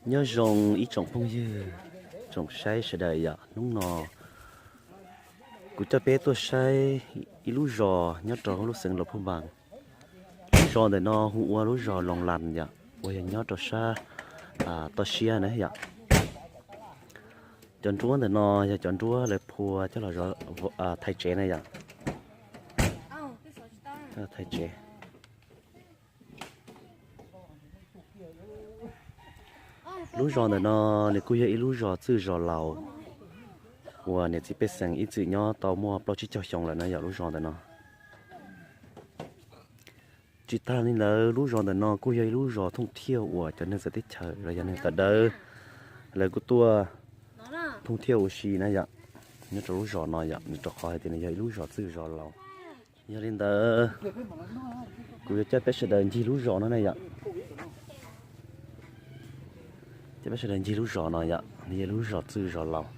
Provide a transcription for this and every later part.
Nyob zoo ib tsoom phooj ywg, tsoom saib sawv daws yom, hnub no kuv coj peb tuaj saib ib lub zos nyob rau lub xeev Luas Phaj Npas. Lub zos ntawm no hu ua lub zos Loos Las yom, uas yog nyob rau sab toj siab na yom. Cov nruab ntawm no yog cov nruab lawv phua coj los thaiv tsev na yom. Thaiv tsev. Lub zos ntawm no nws kuj yog ib lub zos txwj zos laus uas niam txiv pej xeem ib txwm nyob tau muaj plaub tsib caug xyoo lawm na yom, lub zos ntawm no. Tsis tag li ntawd, lub zos ntawm no kuj yog ib lub zos thooj thiaj uas cov neeg txawv teb chaws los yog neeg tawv dawb lawv kuj tuaj thooj thiaj ua si na yom. Nyob rau lub zos no yom, nws rau qhov hais tias nws yog ib lub zos txwj zos laus. Yog li ntawd, kuv yuav coj peb sawv daws ncig lub zos no na yom. Coj peb sawv daws ncig lub zos no yom, nws yog lub zos txwj zos laus.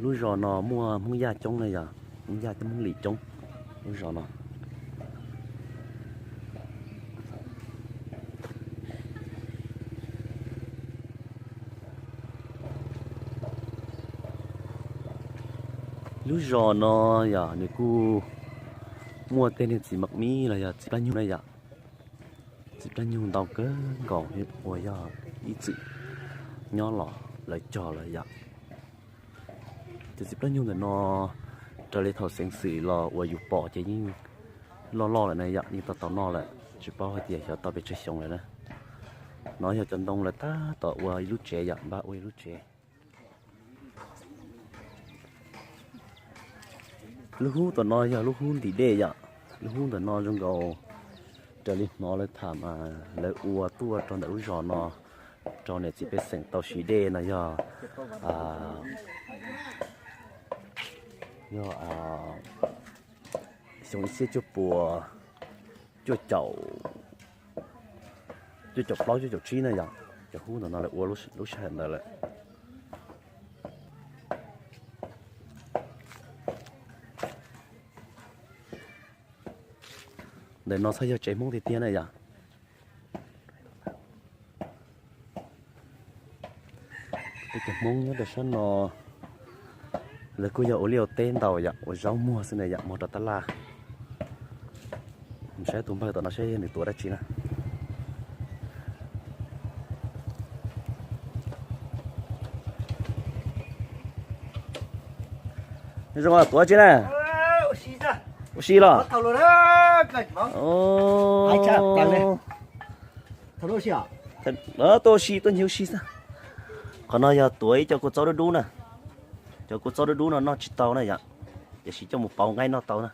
Lub zos no muaj Hmoob Yaj coob na yom, Hmoob Yaj coob, Hmoob Lis coob lub zos no. Lub zos no yog nws kuj muaj tej niag txiv mam mib los yog txiv plab nyug na yom. Txiv plab nyug ntau kawg nkaus uas yog ib txwm nyob los lawv cog lawm yom. Cov txiv plab nyug ntawm no raws li thaum xeev xwm los uas yus pom ces yeej loj loj lawm na yom, yeej tau tau noj lawm, tsis paub hais tias xyov tau pes tsawg xyoo lawm na. No yog cov ntoo lawv tab tom ua ib lub tsev yom, npaj ua ib lub tsev. Lub hub tom no yog lub hub ntim dej yom. Lub hub ntawm no zoo nkaus raws li hnov lawv tham mas lawv ua tuaj rau ntawm lub zos no rau niam txiv pej xeem tau siv dej no yog, yog xyoo ib txhiab cuaj puas cuaj caum, cuaj caum plaub cuaj caum tsib na yom. Cov hub ntawm no lawv ua lub sij hawm ntawd lawm. Ntawm no txhob yog tsev Hmoob tiag tiag na yom. Peb cov Hmoob nyob rau sab no lawv kuj yog ua liaj ua teb ntau yom, ua zaub muag xwb na yom, muag rau tab laj. Mus saib tus npawg tom no saib yog nws tuav dab tsi na. Zoo tuav tsi na? Ua si los? Tuaj ua si, tuaj ncig ua si xwb. Qhov no yog tuav ib co kua txob dub dub na. Cov kua txob dub dub no noj tsis tau na yom, tiam sis coj mus pauv nqaij noj tau na.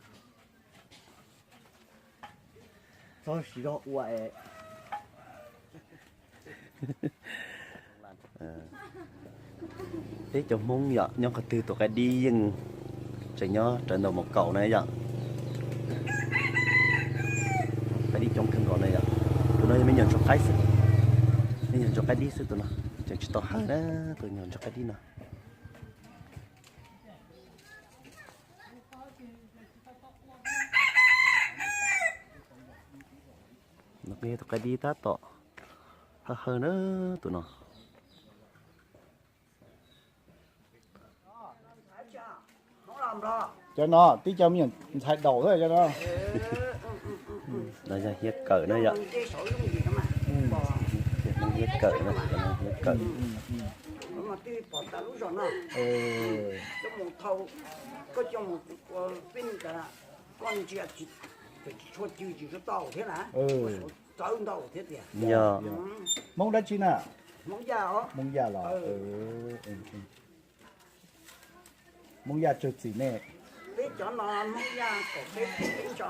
Peb cov Hmoob yom, nyob qhov twg tus qaib dib yeej tseem nyob rawv ntau mus kaum na yom. Qaib dib coob kawg nkaus na yom. Tus no yog me nyuam ntsuag qaib xwb, me nyuam ntsuag qaib dib xwb tus no, tseem tsis tau hawb na, tus nyuam ntsuag qaib dib no. No kuj yog tus qaib dib tab tom hawb hawb na tus no. Cov no tib co me nyuam ntxhais daum xwb cov no. No yog hiav kawm na yom. Hiav kawm na, hiav kawm. Yog Hmoob dab tsi na? Hmoob Yaj los? Hmoob Yaj tsawg txim nej? Peb cov no Hmoob Yaj kaum peb txim peb tso.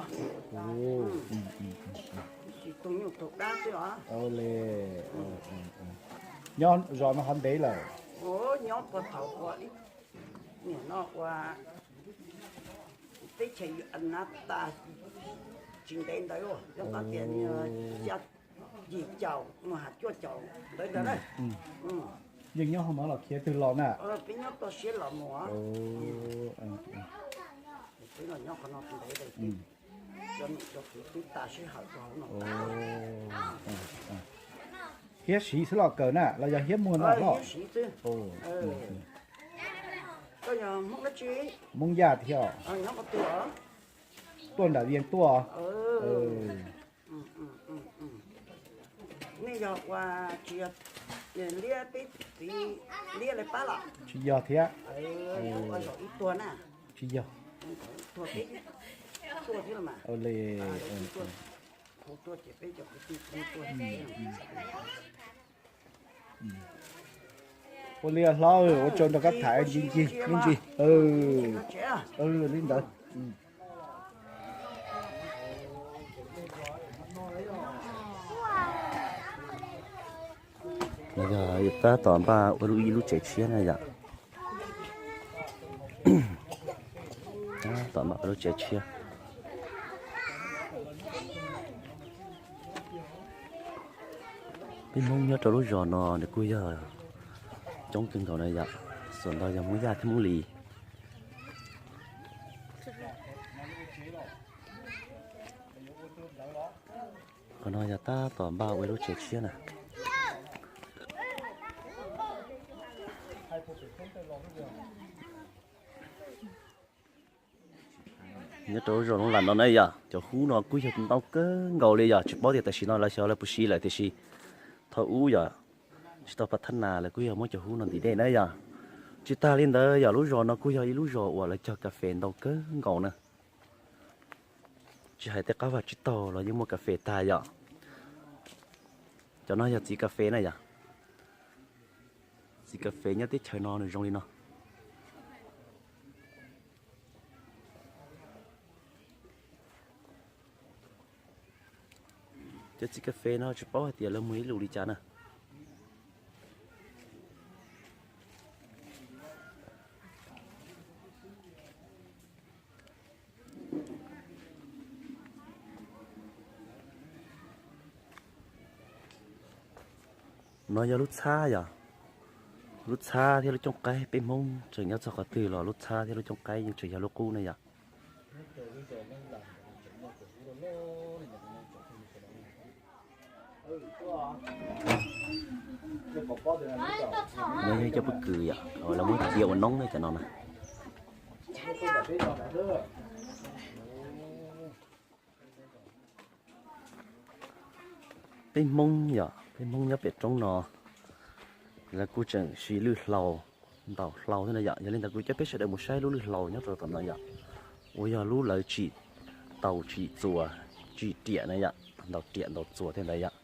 Tsis tug nyuj tug dab xwb os. Nyob zos no ho ntev lawm? Nyob puag thaum ua ib, nim no ua teb chaws na tas tsis ntev ntawd, yog tias xya yim caum mus hais cuaj caum ntawd ntag na. Yeej nyob hauv no los khiav twg los na? Peb nyob toj siab los mus. Peb los nyob qhov no tsis ntev, cov niam cov txiv twb tas sij hawm rau hauv no tas. Hiab siv xwb los kawg na los yog hiab muag no los? Hmoob Yaj thiab. Tuaj nram Vias tuaj. Nej yog ua tsis yog liab peb txiv liab li pab los? Tsis yog thiab. Ib tuag na. Tsis yog. Tuag peb tuaj thiab los mas. Li. Ua li hlob, ua tsaug nrog koj tham ncig ncig me ntsis. Li ntawd. Yog tab tom npaj ua ib lub tsev tshiab na yom. Tab tom npaj ua lub tsev tshiab. Peb Hmoob nyob rau lub zos no nws kuj yog coob kawg nkaus na yom, xuas ntau yog Hmoob Yaj thiab Hmoob Lis. Qhov no yog tab tom npaj ua lub tsev tshiab na. Nyob rau lub zos Looj Lam no na yom, cov hub no kuj yog ntau kawg nkaus li yom, tsis paub tias tam sim no lawv xyov lawv puas siv lawm tiam sis thaum ub yom, tsis tau pab thab nas lawv kuj yog muab cov hub no ntim dej na yom. Tsis tag li ntawd yom, lub zos no kuj yog ib lub zos uas lawv cog kas fes ntau kawg nkaus na. Tsis hais tej qab vaj tsib taug los yeej muaj kas fes tag yom. Cov no yog txiv kas fes na yom. Txiv kas fes nyob teb chaws no nws zoo li no. Cov txiv kas fes no tsis paub hais tias lawv muag ib lus li cas na. No yog lub txhab yom, lub txhab thiab lub cooj qaib, peb Hmoob tseem nyob txog qhov twg los lub txhab thiab lub cooj qaib yeej tseem yog lub qub na yom. No yog cov pob kws yom, lawv muab cia ua noob na cov no na. Peb Hmoob yom, peb Hmoob nyob pem roob no, lawv kuj tseem siv lwj hlau, ntaus hlau thiab na yom. Yog li ntawd kuv coj peb sawv daws mus saib lub lwj hlau nyob rau tom no yom, uas yog lub lawv tsim taus tsim txuas tsim riam na yom, ntaus riam ntaus txuas thiab ntawd yom.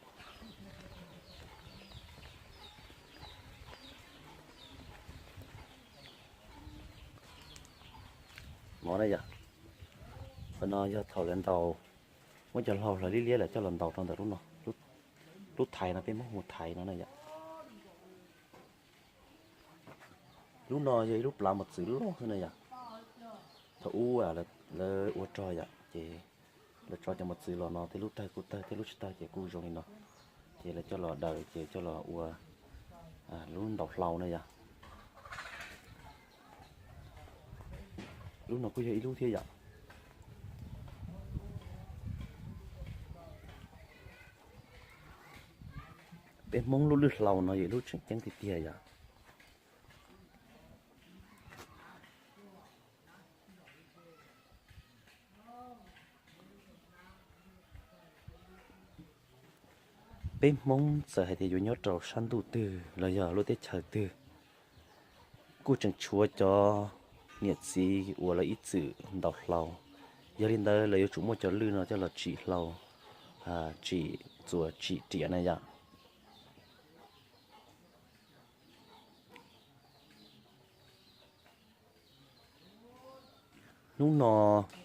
No na yom, qhov no yog thaum lawv ntaus, muab cov hlau hlawv liab liab lawm coj los ntaus rau ntawm lub no, lub thaiv no peb muab hu thaiv no na yom. Lub no yog ib lub plav mos txwv loj xwb na yom. Thaum ub lawv ua rog yom, ces lawv tso cov mos txwv los no tej lub tawg kuj tawg, tej lub tsis tawg ces kuj zoo li no. Ces lawv coj los daws ces coj los ua lub ntaus hlau na yom. Lub no kuj yog ib lub thiab yom. Peb Hmoob lub lwj hlau no yog ib lub tseem ceeb tiag tiag yom. Peb Hmoob txawm hais tias yuav nyob rau sab ntuj twg los yog lub teb chaws twg, kuj tseem tshuav cov niam txiv uas lawv ib txwm ntaus hlau. Yog li ntawd lawv yuav tsum muaj cov lwj no coj los tsim hlau, tsim txuas tsim riam na yom. Hnub no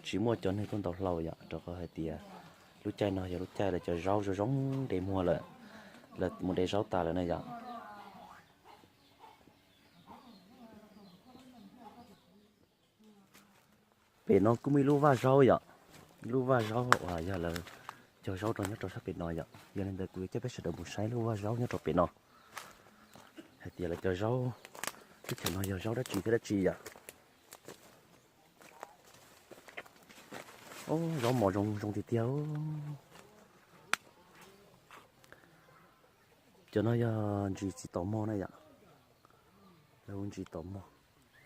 tsis muaj cov neeg tuaj ntaus hlau yom, rau qhov hais tias lub caij no yog lub caij lawv cov zaub zoo zoo de muag lawm, lawv mus de zaub tas lawm na yom. Pem no kuj muaj ib lub vaj zaub yom, ib lub vaj zaub uas yog lawv cog zaub rau nyob rau sab pem no yom. Yog li ntawd kuv yuav coj peb sawv daws mus saib lub vaj zaub nyob rau pem no hais tias lawv cov zaub teb chaws no yog zaub dab tsi thiab dab tsi yom. Zaub mos zoo zoo tiag tiag. Cov no yog ntsis txiv taus mog na yom. Lawv hu ntsis taus mog.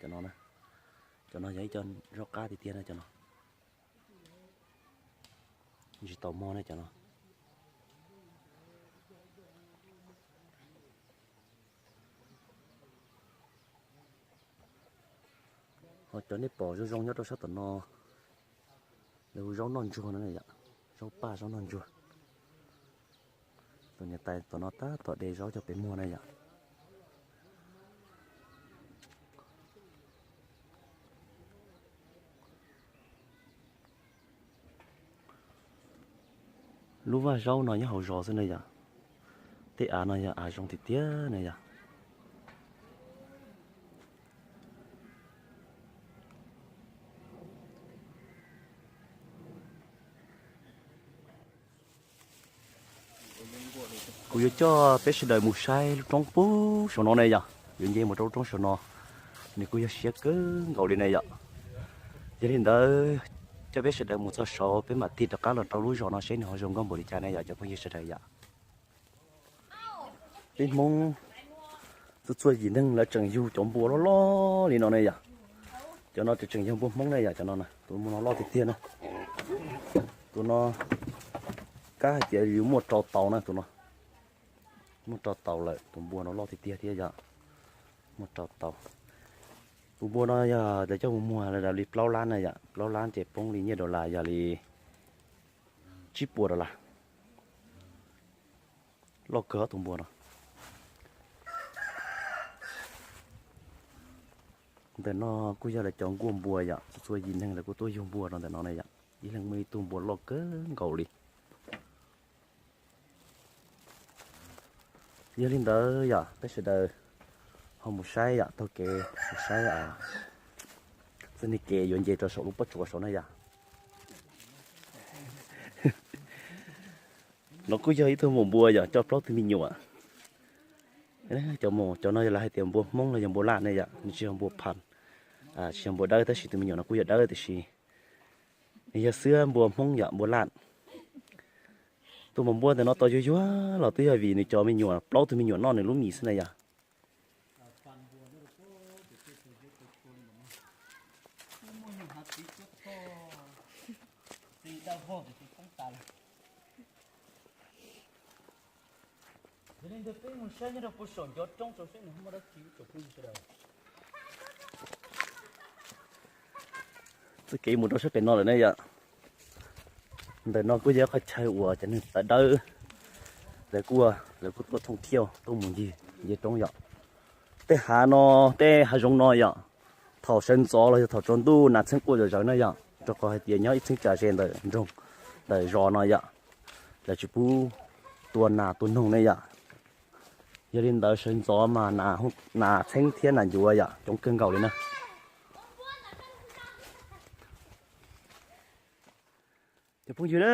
Cov no na, cov no yog ib co zaub qab tiag tiag na cov no. Ntsis taus mog na cov no. Ho cov nej pom zoo zoo nyob rau sab tom no, lawv hu zaub noj ntsuag no yom, zaub paj zaub noj ntsuag. Tus niam tais tom no tab tom de zaub coj pem muag na yom. Lub vaj zaub no nyob hauv zos xwb na yom. Tej av no yog av zoo tiag tiag na yom. Kuv yuav coj peb sawv daws mus saib lub roob puag saum no ne yom, yuav nce mus rau lub roob saum no, nws kuj yog siab kawg nkaus li ne yom. Yog li ntawd, coj peb sawv daws mus txog saud peb mam tig rov qab los rau lub zos no seb nws ho zoo nkauj npaum li cas ne yom cov phooj ywg sawv daws yom. Peb Hmoob txhua txhua yim neeg lawv tseem yug cov npua loj loj li no ne yom. Cov no tseem yog npua Hmoob ne yom, cov no na, tus npua no loj tiag tiag na. Tus no kab hais tias yus muaj rau tau na tus no. Muaj rau tau lawm, tus npua no loj tiag tiag thiab yom. Muaj rau tau. Tus npua no yog lawv coj mus muag lawv daus li plaub lab na yom, plaub lab ces poob li nyiaj dollar yog li tsib puas dollar. Loj kawg tus npua no. Ntawm no kuj yog lawv cov nkuaj npua yom, txhua txhua yim neeg lawv kuj tuaj yug npua rau ntawm no ne yom. Ib leeg muaj ib tug npua loj kawg nkaus li. Yog li ntawd yom, peb sawv daws ho mus saib yom, taug kev mus saib txoj niag kev yuav nce rau saum lub pob tsuas saud na yom. No kuj yog ib tug maum npua yom, coj plaub tug me nyuam. Cov no yog lawv hais tias npua Hmoob los yog npua Laj ne yom, nws tsis yog npua Phas, tsis yog npua dawb, tab sis tus me nyuam no kuj yog dawb tiam sis nws yog xwb npua Hmoob yom, npua Laj. Tus maum npua ntawm no tos yuag yuag los twb yog vim nws cov me nyuam, plaub tug me nyuam noj nws lub mis xwb na yom. Txoj kev mus rau sab pem no lawm ne yom. Ntawm no kuj yog qhov chaw uas cov neeg tawv dawb lawv kuj, lawv kuj tuaj thooj thiauj tuaj mus ncig nce roob yom. Tej hav no, tej hav zoov no yom, thaum sawv ntxov los yog thaum tsaus ntuj nas txheeb quaj zom zaws na yom, rau qhov hais tias nyob ib txheeb tsam ze ntawm nroog, ntawm zos no yom, lawv tsis pub tua nas tua noog ne yom. Yog li ntawd sawv ntxov mas nas txheeb thiab nas ncuav yom coob kawg nkaus li na. Cov phooj ywg na,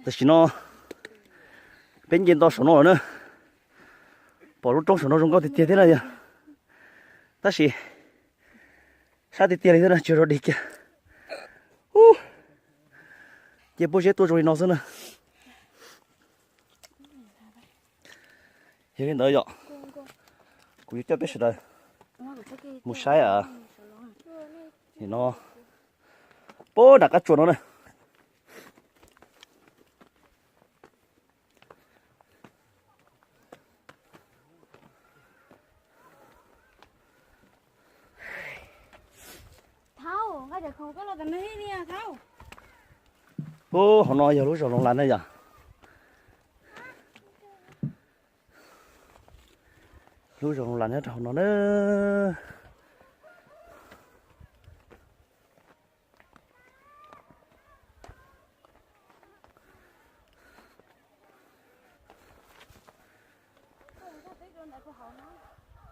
tam sim no peb nce nto saum no lawm na. Pom lub roob saum no zoo nkauj tiag tiag thiab na yom. Tab sis sab tiag tiag li thiab na, tsis yog dig kiag. Ces pob zeb tuaj zoo li no xwb na. Yog li ntawd yom, kuv yuav coj peb sawv daws mus saib a, nim no puag nram qab tsuas no na. Puag hauv no yog lub zos Loos Las na yom. Lub zos Loos Las nyob rau hauv no na.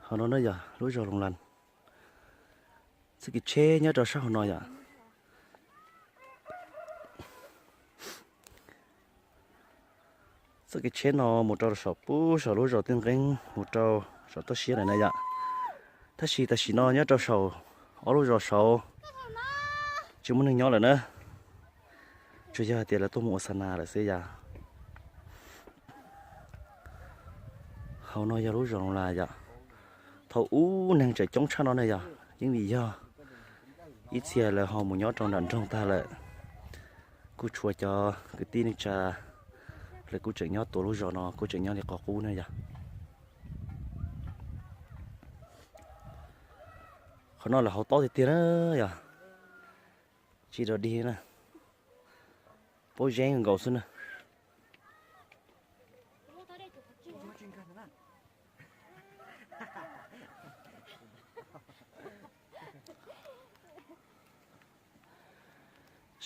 Hauv no na yog lub zos Loos Las. Txoj kev tsheb nyob rau sab hauv no yom. Txoj kev tsheb no mus rau saum puag saum lub zos Tij Nqeeb mus rau saum toj siab lawm na yom. Tab sis tam sim no nyob rau saum ob lub zos saud tsis muaj neeg nyob lawm na. Tsuas yog hais tias lawv tuaj mus ua xa nas lawm xwb yom. Hauv no yog lub zos Loos Las yom. Thaum ub neeg tseem coob tshaj no ne yom, yeej vim yog ib txhia lawv ho mus nyob rau nram nroog tag lawm, kuj tshuav cov kwv tij neej tsa lawv kuj tseem nyob tuav lub zos no, kuj tseem nyob li qhov qub ne yom. Qhov no lawv hauv tob tiag tiag na yom, tsis dog dig na, paub zeeb nkaus xwb na.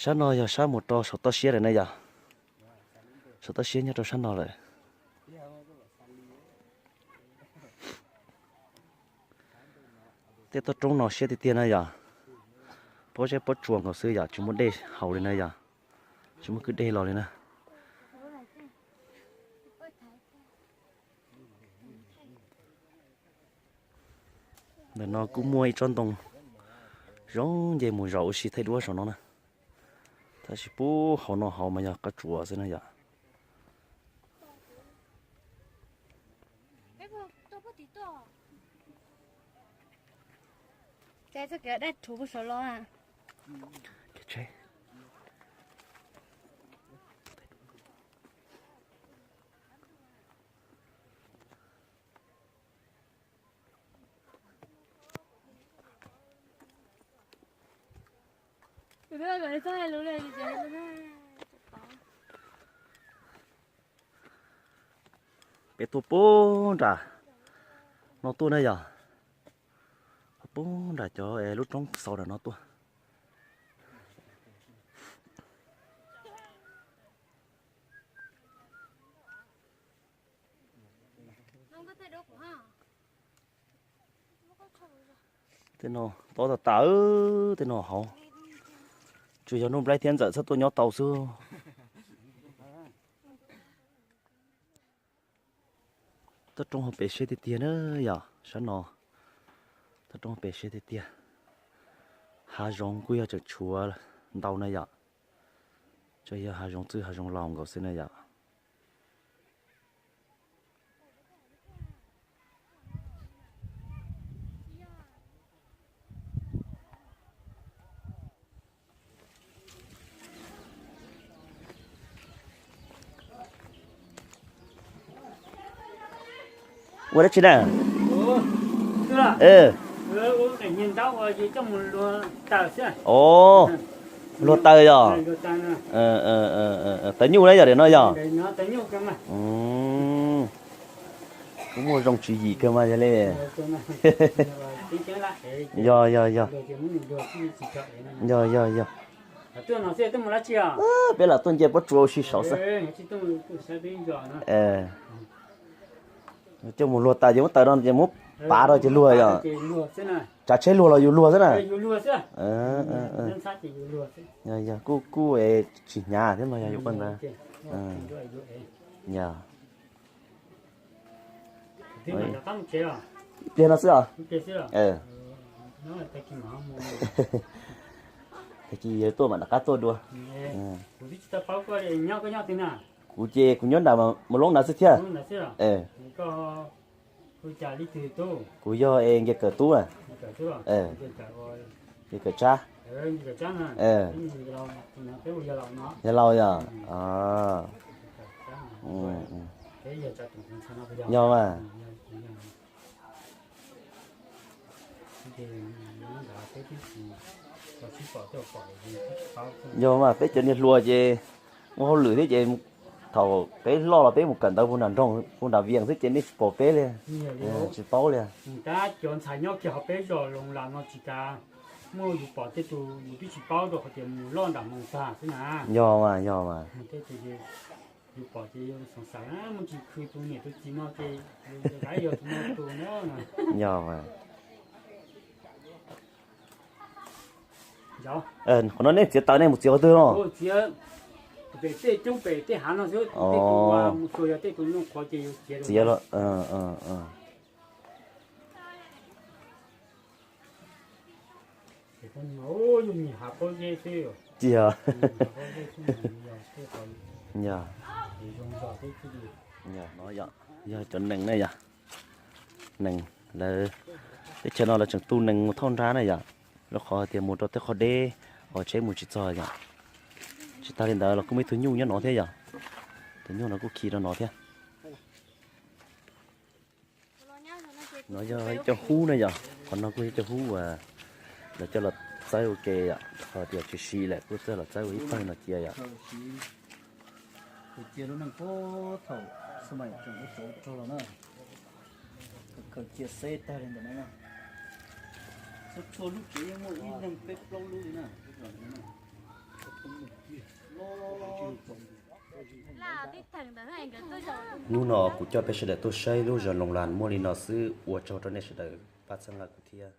Sab no yog sab mus rau saum toj siab lawm na yom. Saum toj siab nyob rau sab no lawm. Tej toj roob no siab tiag tiag na yom. Pob zeb pob tsuas nkaus xwb yom, tsis muaj dej haus li na yom, tsis muaj kwj deg los li na. Ntawm no kuj muaj ib tsob ntoo zoo nce mus zos ua si thaij duab saum no na. Tab sis pub hauv no hauv mas yog qab tsuas xwb na yom. Peb tuaj puag nram no tuaj na yom, puag nram cov lub roob xaus nram no tuaj. Tej no tob tas tas, tej no hauv. Tsuas yog Nuj Nplaib thiab Ntxawm txhob tuaj nyob tau xwb. Toj roob hauv pes siab tiag tiag na yom, sab no. Toj roob hauv pes siab tiag tiag. Hav zoov kuj yog tseem tshuav ntau na yom. Tsuas yog hav zoov txwj hav zoov laus nkaus xwb na yom. Ua dab tsi na? O, luag taws yog? Taws nyuj na yog, nim no yog? Kuj muaj zoo tswv yim kawg mas yog li. Yog, yog, yog. Yog, yog, yog. Peb lam tuaj nce pob tsuas ua si saud xwb. Coj mus luag tas ces muab taws no ces muab pav rau ces luag yog? Tsav tsheb luag los yus luag xwb na? Yog, yog, kuj, kuj tsis hnyav thiab mas yog yus ua ntawd. Yog. Ib pliag no xwb os. Tag kis yog tuaj mam rov qab tuaj dua. Kuv ces kuv nyob nram Mus Loob ntawd xwb thiab. Kuv yog es Nkias Kawm tub. Nkias Kawm Tsab. Yog laus yog? Yog mas. Yog mas, peb cov niag hluas ces muaj hauj lwm thiab ces thaum peb loj los peb mus kawm ntawv puag nram nroog puag nram Vias xwb ces nej tsis pom peb li, tsis paub li. Cov ntxhais nyob kiag hauv peb zos Loos Las no tsis kav muaj yus pom tej tus yus twb tsis paub rau qhov tias mus loj nram Moos tag xwb na. Yog mas, yog mas. Yus pom ces yus xav xav mus tsis khw tus niam tus txiv no ces yus yog tus no tus no. Yog mas. Qhov no nej txiav taws nej mus txiav qhov twg no? Txiav los. Tsis yog. Yog, yog cov nees na yog. Nees, lawv teb chaws no lawv tseem tu nees mus thauj nrab na yom, rau qhov tias mus rau tej qhov deb, qhov tsheb mus tsis txog yom. Tsis tas li ntawd los kuj muaj ib tug nyuj nyob no thiab yom, tus nyuj no kuj khi rau no thiab. No yog ib co hub na yom, qhov no kuj yog ib co hub uas lawv coj los txawb ua ke yom, qhov tias tsis siv lawm kuj coj los txawb ua ib pawg no cia yom. Cia lub neej puag thaum xab maim tseem ua tsov rog los na, khaws cia xeb tag li ntawm no na. Txhua txhua lub tsev yeej muaj ib leeg peb plaub lub li na. Hnub no kuv coj peb sawv daws tuaj saib lub zos Loos Las muaj li no xwb, ua tsaug rau nej sawv daws pab txhawb nqa kuv thiab.